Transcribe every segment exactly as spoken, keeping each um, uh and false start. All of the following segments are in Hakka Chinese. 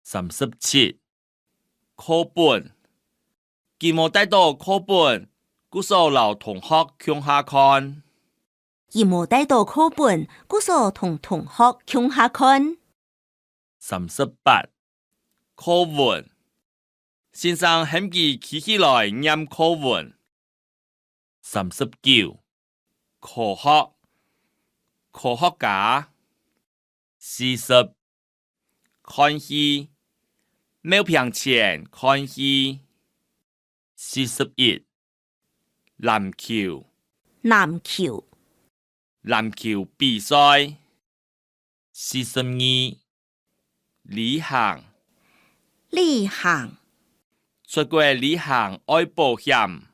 三十七，課本。佢無帶著課本，故所摎同學共下看。佢無帶著課本，故所同同學共下看。三十八，課文。先生喊佢企起來唸課文。三十九，科學。科學家。四十，看戲。廟坪前看戲。四十一，籃球。籃球。籃球比賽。四十二，旅行。旅行。出國旅行愛保險。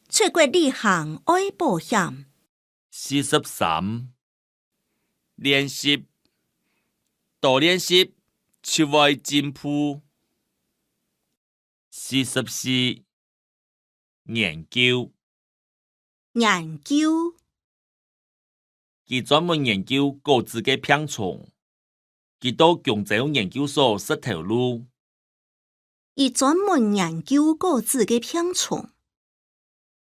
出國旅行愛保險。四十三，練習。多練習，就會進步。四十四，研究。研究。佢專門研究果子个病蟲。佢到弓蕉研究所食頭路。佢專門研究果子个病蟲。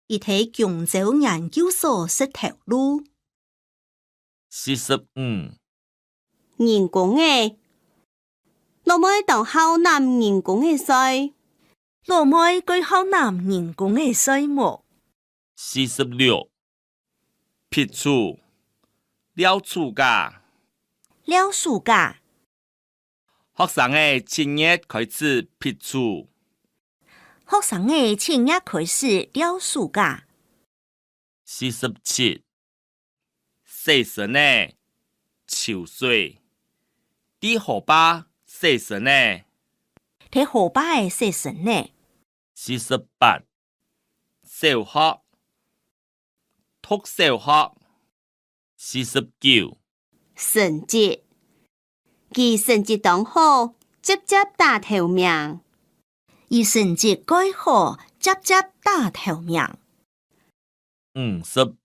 佢在弓蕉研究所食頭路。四十五，人工个。老妹當好攬人工个睡。老妹蓋好攬人工个睡目。四十六，避暑。尞暑假。尞暑假。學生仔七月開始避暑。學生仔七月開始尞暑假。四十七，洗身仔。泅水。在河壩洗身仔。在河壩仔洗身仔。四十八，小學。讀小學。四十九，成績。佢成績當好，輒輒打頭名。佢成績蓋好，輒輒打頭名。五十，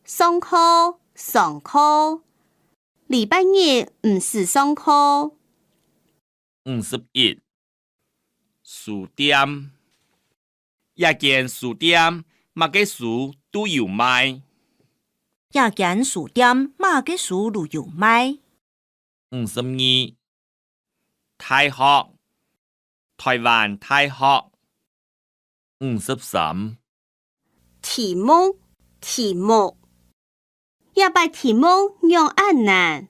上課，上課。禮拜日毋使上課。五十一，書店。這間書店麼个書都有賣。這間書店麼个書都有賣。五十二，大學。臺灣大學。五十三，題目，題目。這擺題目仰恁難？